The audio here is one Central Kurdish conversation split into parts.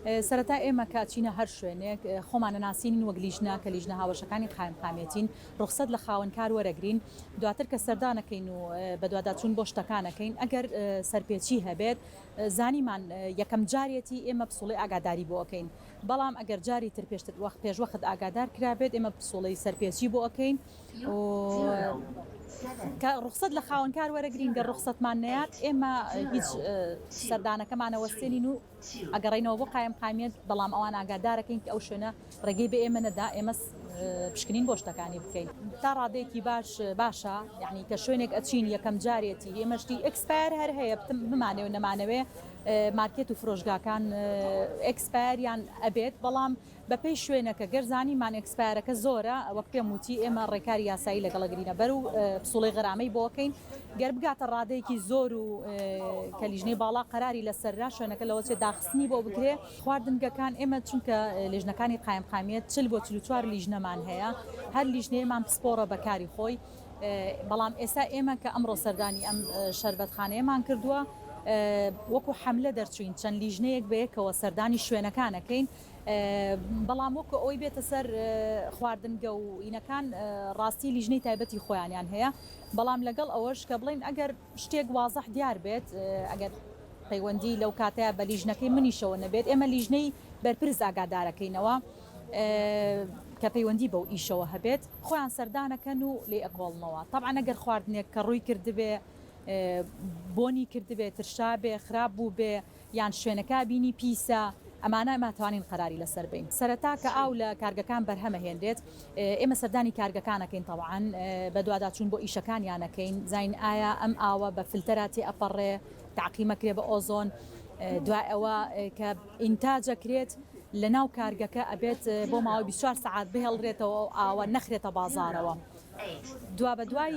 سەرەتا ئێمە کە ئەچینە هەر شوێنێک خۆمان ئەناسینین وەک لیژنە کە لیژنە هاوبەشەکانی قایمقامیەتین ڕوخسەت لە خاوەن کار وەرەگرین دواتر کە سەردانەکەین و بەدواداچوون بۆ شتەکان ئەکەین ئەگەر سەرپێچی هەبێت زانیمان یەکەم جارێتی ئێمە پسوڵەی ئاگاداری بۆ ئەکەین بەڵام ئەگەر جاری تر پێشتر وەخت پێشوەخت ئاگادار کرابێت ئێمە پسوڵەی سەرپێچی بۆ ئەکەین و کە ڕوخسەت لە خاوەنکار وەرەگرین گەر ڕوخسەتمان نەیات ئێمە هیچ سەردانەکەمان ئەوەستێنین و ئەگەڕێینەوە بۆ قایمقامیەت بەڵام ئەوان ئاگادارەکەین کە ئەو شوێنە ڕێگەی بە ئێمە نەدا ئێمە پشکنین بۆ شتەکانی بکەین تا ڕادەیەکی باش باشە یعنی کە شوێنێک ئەچین یەکەم جارێتی ئێمە شتی expire هەر هەیە بمانەوێ و نەمانەوێ مارکێت و فرۆشگاکان expire یان ئەبێت بەڵام بەپێی شوێنەکە گەر زانیمان expire ەکە زۆرە وەک پێم وتی ئێمە ڕێکاری یاسایی لەگەڵ ئەگرینە بەر و پسوڵەی غەرامەی بۆ ئەکەین گەر بگاتە ڕادەیەکی زۆر و کە لیژنەی باڵا قەراری لەسەررا شوێنەکە لەوەچێ داخستنی بۆ بکرێ. خواردنگەکان ئێمە چونکە لیژنەکانی قایمقامیەت 40 بۆ 44 لیژنەمان هەیە هەر لیژنەیەمان پسپۆڕە بە کاری خۆی بەڵام ئێستا ئێمە کە ئەمڕۆ سەردانی ئەم شەربەتخانەیەمان کردووە وەکو حەملە دەرچووین چەند لیژنەیەک بەیەکەوە سەردانی شوێنەکان ئەکەین بەڵام وەکو ئەوەی بێتە سەر خواردنگە و ئینەکان ڕاستی لیژنەی تایبەتی خۆیانیان هەیە بەڵام لەگەڵ ئەوەش کە بڵێن ئەگەر شتێک وازح دیار بێت ئەگەر پەیوەندی لەو کاتەیە بە لیژنەکەی منیشەوە نەبێت ئێمە لیژنەی بەرپرس ئاگادارەکەینەوە کە پەیوەندی بەو ئیشەوە هەبێت خۆیان سەردانەکەن و لێ ئەکۆڵنەوە تەبعەن ئەگەر خواردنێک کە ڕووی کردبێ بۆنی کردبێ ترشابێ خراپ بووبێ یان شوێنەکە بینی پیسە ئەمانە ئێمە توانین قەراری لەسەر بەین سەرەتا کە ئاو لە کارگەکان بەرهەمەهێنرێت ئێمە سەردانی کارگەکان ئەکەین تەبعەن بەدواداچوون بۆ ئیشەکانیان ئەکەین زانین ئایا ئەم ئاوە بە فلتەرا تێ ئەپەڕێ تەعقیم ئەکرێ بە ئۆزۆن دوای ئەوە کە ئینتاج ئەکرێت لە ناو کارگەکە ئەبێت بۆ ماوەی 24 سەعات بهێڵرێتەوە ئەو ئاوە نەخرێتە بازاڕەوە. دوابەدوای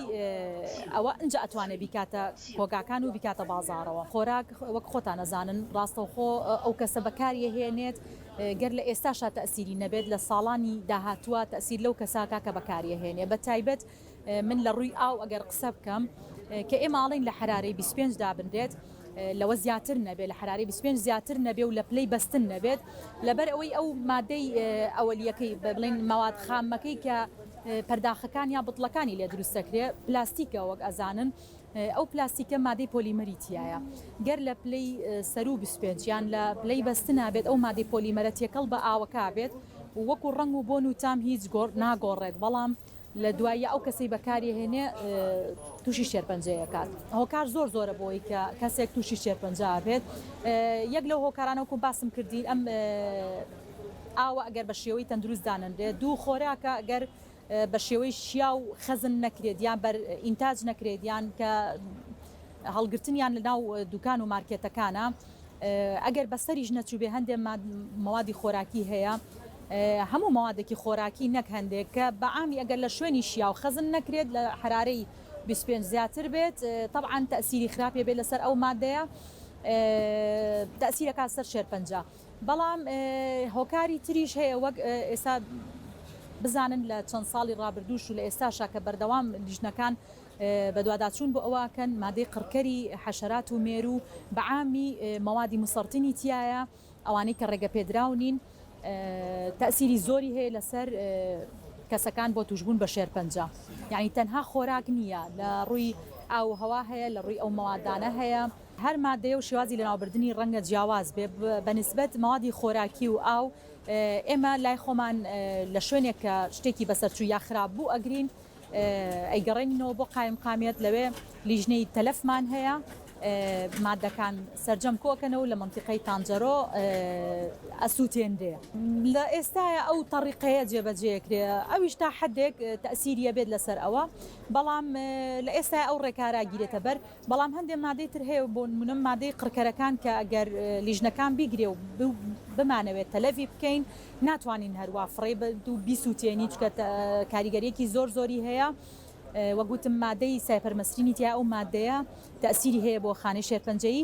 ئەوە ئنجا ئەتوانێ بیکاتە کۆگاکان و بیکاتە بازاڕەوە. خۆراک وەک خۆتان ئەزانن ڕاستەوخۆ ئەو کەسە بەکاری ئەهێنێت گەر لە ئێستاشا تەئسیری نەبێت لە ساڵانی داهاتووا تەئسیر لەو کەسە ئەکا کە بەکاری ئەهێنێ بە تایبەت من لە ڕووی ئاو ئەگەر قسە بکەم کە ئێمە ئەڵێین لە حەرارەی 25 دابنرێت لەوە زیاتر نەبێت لە حەرارەی 25 زیاتر نەبێ و لە پلەی بەستن نەبێت لەبەر ئەوەی ئەو مادەی ئەوەلیەکەی بڵێن مەواد خامەکەی کە پەرداخەکان یا بتڵەکانی لێ دروست دەکرێ پلاستیکە وەک ئەزانن ئەو پلاستیکە مادەی پۆلیمەری تیایە گەر لە پلەی سەروو 25 یان لە پلەی بەستنا بێت ئەو مادەی پۆلیمەرە تێکەڵ بە ئاوەکە بێت و وەکو ڕەنگ و بۆن و تام هیچ گۆڕ ناگۆڕێت بەڵام لە دواییا ئەو کەسەی بەکاری هێنێ تووشی شێرپەنجەیە کات هۆکار زۆر زۆرە بۆی کە کەسێک تووشی شێرپەنجە بێت یەک لەو هۆکارانە وەکو باسم کردین ئەم ئاوە ئەگەر بە شێوەی تەندروست دانەنرێت، دوو خۆراکە گەر بە شێوەی شیاو خەزن نەکرێت یان بەر ئینتاج نەکرێت یان کە هەڵگرتنیان لە ناو دوکان و مارکێتەکانە ئەگەر بەسەریش نەچووبێ هەندێک مەوادی خۆراکی هەیە هەموو مەوادێکی خۆراکی نەک هەندێک کە بە عامی ئەگەر لە شوێنی شیاو خەزن نەکرێت لە حەرارەی 25 زیاتر بێت تەبعەن تەئسیری خراپی بێت لەسەر ئەو مادەیە تەئسیرەکات سەر شێرپەنجە. بەڵام هۆکاری تریش هەیە وەک ئێستا بزانن لە چەند ساڵی ڕابردووش و لە ئێستاشا کە بەردەوام لیژنەکان بەدواداچوون بۆ ئەوە ئەکەن مادەی قڕکەری حەشەرات و مێروو بە عامی مەوادی موسەڕتینی تیایە ئەوانەی کە ڕێگەپێدراو نین تەئسیری زۆری هەیە لەسەر کەسەکان بۆ توشبوون بە شێرپەنجە یانی تەنها خۆراک نییە لە ڕووی ئاو و هەوا هەیە لە ڕووی ئەو مەوادانە هەیە. هەر ماددەیە و شێوازی لەناوبردنی ڕەنگە جیاواز بێ بە نیسبەت مەوادی خۆراکی و ئاو ئێمە لای خۆمان لە شوێنێک کە شتێکی بەسەرچوو یا خراپ بوو ئەگرین ئەیگەڕێنینەوە بۆ قایمقامیەت لەوێ لیژنەی تەلەفمان هەیە مادەکان سەرجەم کۆکەنەوە لە مەنتیقەی تانجەرۆ ئەسووتێنرێ. لە ئێستایا ئەو تەڕیقەیە جێبەجێکرێ ئەویش تا حەدێک تەئسیری ئەبێت لەسەر ئەوە بەڵام لە ئێستایا ئەو ڕێکارە ئەگیرێتە بەر بەڵام هەندێ مادەی تر هەیە بۆ نمونە مادەی قڕکەرەکان کە ئەگەر لیژنەکان بیگرێ و بمانەوێت تەلەفی بکەین ناتوانین هەروا فڕێی بەیت و بیسوتێنی چونکە کاریگەریەکی زۆر زۆری هەیە وەک وتم مادەی سایپەرمەسرینی تیا ئەو مادەیە تەئسیری هەیە بۆ خانەی شێرپەنجەیی.